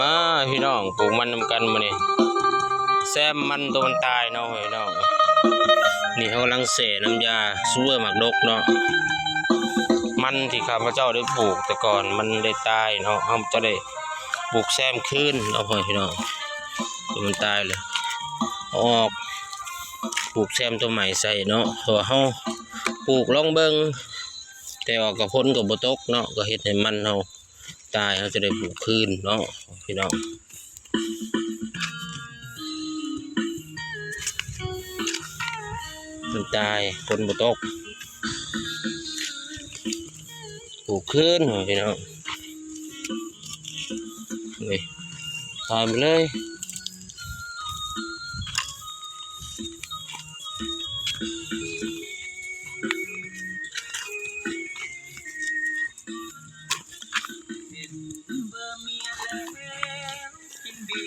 ມາພີ່ນ້ອງ ປູກມັນນຳກັນມື້ນີ້ ແຊມມັນໂຕມັນຕາຍເນາະພີ່ນ້ອງ. ນີ້ເຮົາກຳລັງແຊ່ນ້ຳຢາຊຸບເປີໝາກດົກເນາະ. ມັນທີ່ຂ້າພະເຈົ້າໄດ້ປູກແຕ່ກ່ອນມັນໄດ້ຕາຍເນາະ ເຮົາຈະໄດ້ປູກແຊມຄືນເນາະພໍ່ແມ່ພີ່ນ້ອງ. ໂຕມັນຕາຍແລ້ວ ເອົາອອກ ປູກແຊມໂຕໃໝ່ໃສ່ເນາະ ເພາະວ່າເຮົາປູກລອງເບິ່ງ ແຕ່ວ່າກໍຝົນກໍບໍ່ຕົກເນາະ ກໍເຮັດໃຫ້ມັນເຮົາຕາຍ ເຮົາຈະໄດ້ປູກຄືນເນາະພີ່ນ້ອງ. ມັນຕາຍ ຝົນບໍ່ຕົກ ປູກຄືນພີ່ນ້ອງ. ນີ້ ຕາຍໝົດເລີຍ.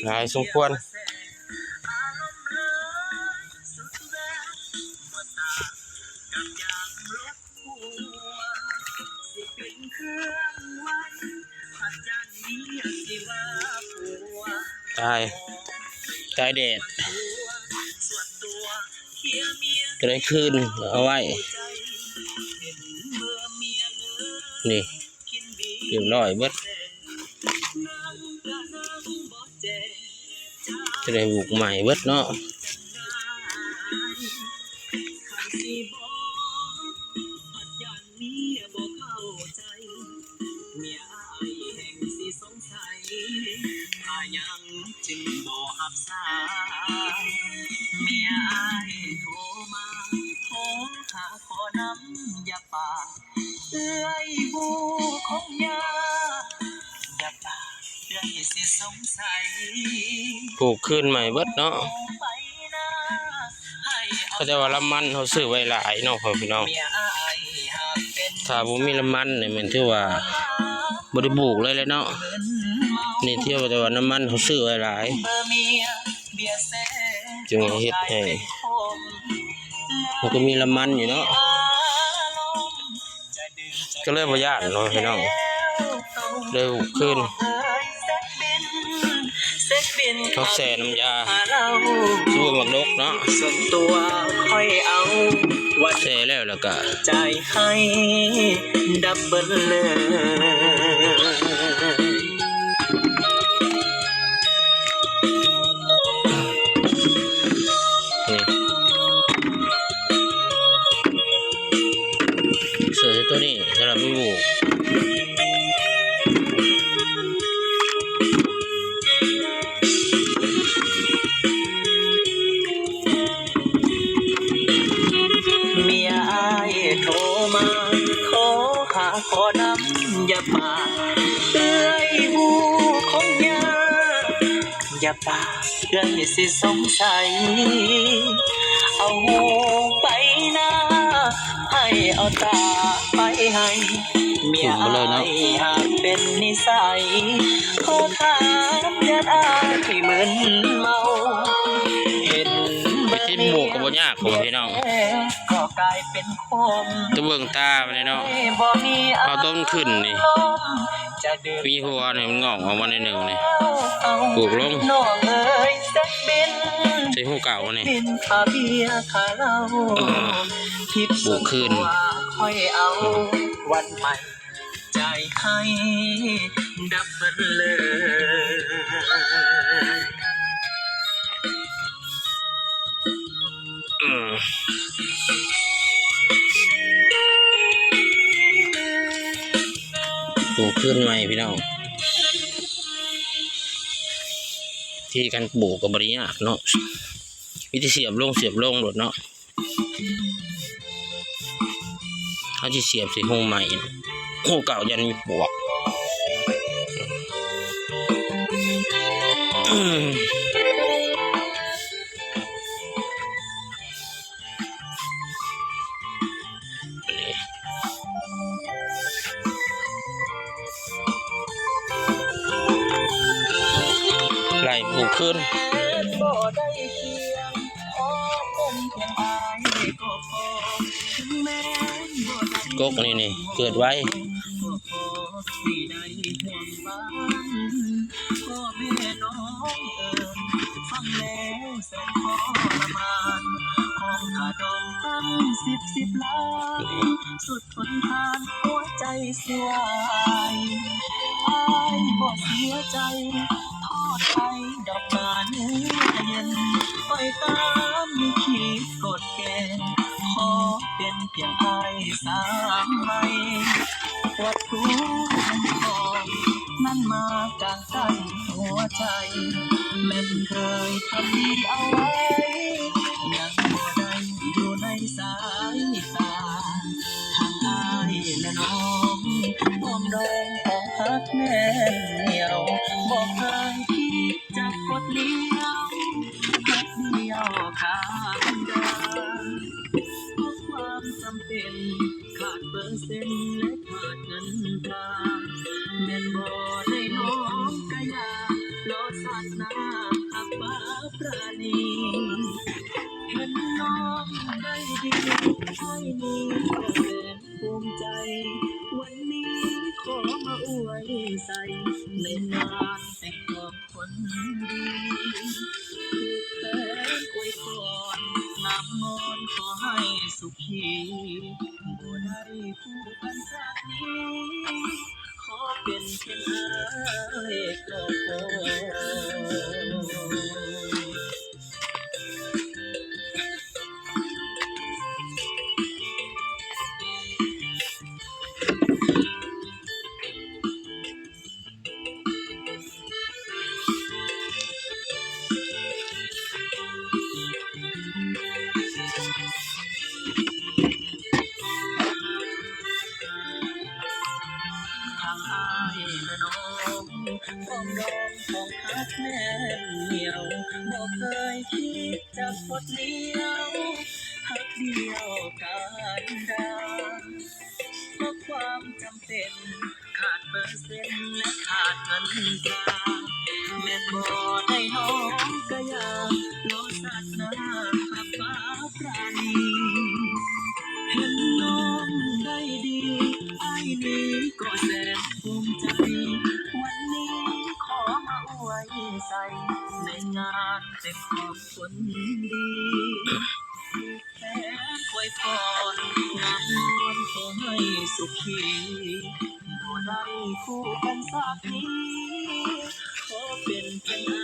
ຫຼາຍສົມຄວນ. ຕາຍ ຕາຍແດດ ຈະໄດ້ຄືນເອົາໄວ້ ນີ້ ຮຽບຮ້ອຍເບິດ ຈະໄດ້ປູກໃໝ່ເບິດເນາະ. ປູກຄືນໃໝ່ເບິດເນາະ. ເຂົາເຈົ້າວ່າລຳມັນເຮົາຊື້ໄວ້ຫຼາຍເນາະພໍ່ແມ່ພີ່ນ້ອງ ຖ້າບໍ່ມີລຳມັນນີ້ແມ່ນຖືວ່າບໍ່ໄດ້ປູກເລີຍແຫຼະເນາະ. ນີ້ຖືວ່າ ແຕ່ວ່ານ້ຳມັນເຮົາຊື້ໄວ້ຫຼາຍ ຈຶ່ງເຮັດໃຫ້ ມັນກໍມີລຳມັນຢູ່ເນາະ ກໍເລີຍບໍ່ຢ້ານເນາະພີ່ນ້ອງ ເລີຍຄືນ ເຮົາແຊ່ນ້ຳຢາຊຸບເປີໝາກດົກເນາະ ແຊ່ແລ້ວ ແລ້ວກໍ ນີ້ ເສື້ອໂຕນີ້ສຳລັບມີໝູ່ ເມຍອ້າຍໂທມາ ໂທຫາຂໍນຳ ຢ່າປາກເອື້ອຍຮູ້ຄົງຍາກ ຢ່າປາກເອື້ອຍຊິສົງໄສ ເອົາຫູໄປນາ ໃຫ້ເອົາຕາໄປໃຫ້ ເມຍອ້າຍຫາກເປັນນິໄສ ໂທຖາມຢ້ານອ້າຍມຶນເມົາ ເຫັນ ວິທີປູກກໍບໍ່ຍາກ ພໍ່ແມ່ພີ່ນ້ອງ ກໍກາຍເປັນ ແຕ່ເບິ່ງຕາມັນນີ້ເນາະ ເອົາຕົ້ນຂຶ້ນນີ້ ມີຫົວນີ້ມັນງອກອອກມາໜ້ອຍໜຶ່ງນີ້ ປູກລົງ ໃສ່ຫູເກົ່ານີ້ ເອີ ປູກຄືນ. ອືມ ປູກຄືນໃໝ່ພີ່ນ້ອງ ທີ່ການປູກກໍບໍ່ໄດ້ຍາກເນາະ ມີແຕ່ສຽບລົງ ສຽບລົງໂລດເນາະ. ເຮົາຊິສຽບໃສ່ຫູໃໝ່ ຫູເກົ່າຢ້ານມີປວກ. ໄລ່ປູກຄືນ. ກົກນີ້ນີ້ເກີດໄວ. ພໍ່ແມ່ນ້ອງເອີຍ ຟັງແລ້ວແສນທໍລະມານ ຫ້ອງກະດອງຕັ້ງສິບສິບລາຍ ສຸດທົນທານຫົວໃຈຊິວາຍ ອ້າຍບໍ່ເສຍໃຈ ໂທດໃຜດອກກາເນື້ອເຢັນ ໄປຕາມລິຂິດກົດເກນ ຂໍເປັນພຽງອ້າຍສາມໄມ ວັດຖຸເງິນທອງ ມັນມາກາງກັ້ນຫົວໃຈ ແມ່ນເຄີຍທຳດີເອົາໄວ້ ຍັງບໍ່ໄດ້ຢູ່ໃນສາຍຕາ ທັງອ້າຍ ແລະ ນ້ອງ ປອງດອງຂອງຮັກແໜ້ນໜຽວ ບໍ່ເຄີຍຄິດຈະກົດລ້ຽວ ຮັກດຽວຂ້າມດາ ເພາະຄວາມຈຳເປັນ ຂາດເປີເຊັນ ແລະ ຂາດເງິນຕາ ແມ່ນບໍ່ໄດ້ນ້ອງກະຢາກ ລໍຊາດໜ້າຮັກປາປານີ ເຫັນນ້ອງໄດ້ດີ ອ້າຍນີ້ກໍເປັນ ພູມໃຈ ວັນນີ້ຂໍມາອວຍໃສ່ ໃນງານແຕ່ງຂອງຄົນດີ ແຕ່ອວຍພອນ ນຳມອນຂໍໃຫ້ສຸຂີ ບໍ່ໄດ້ຄູ່ກັນຊາດນີ້ ຂໍເປັນພຽງອ້າຍກໍພໍ. ທັງອ້າຍ ແລະ ນ້ອງ ປອງດອງຂອງຮັກແໜ້ນໜຽວ ບໍ່ເຄີຍຄິດຈະກົດລ້ຽວ ຮັກດຽວການດາ ເພາະຄວາມຈຳເປັນ ຂາດເປີເຊັນ ແລະ ຂາດເງິນຕາ ແມ່ນບໍ່ໄດ້ນ້ອງກະຢາກ ລໍຊາດໜ້າຮັກປາປານີ ເຫັນນ້ອງໄດ້ດີ ອ້າຍນີ້ກໍແສນພູມໃຈ ວັນນີ້ຂໍມາອວຍໃສ່ ໃນງານແຕ່ງຂອງຄົນດີ ແຕ່ອວຍພອນ ນຳມອນຂໍໃຫ້ສຸຂີ ບໍ່ໄດ້ຄູ່ກັນຊາດນີ້ ຂໍເປັນພຽງ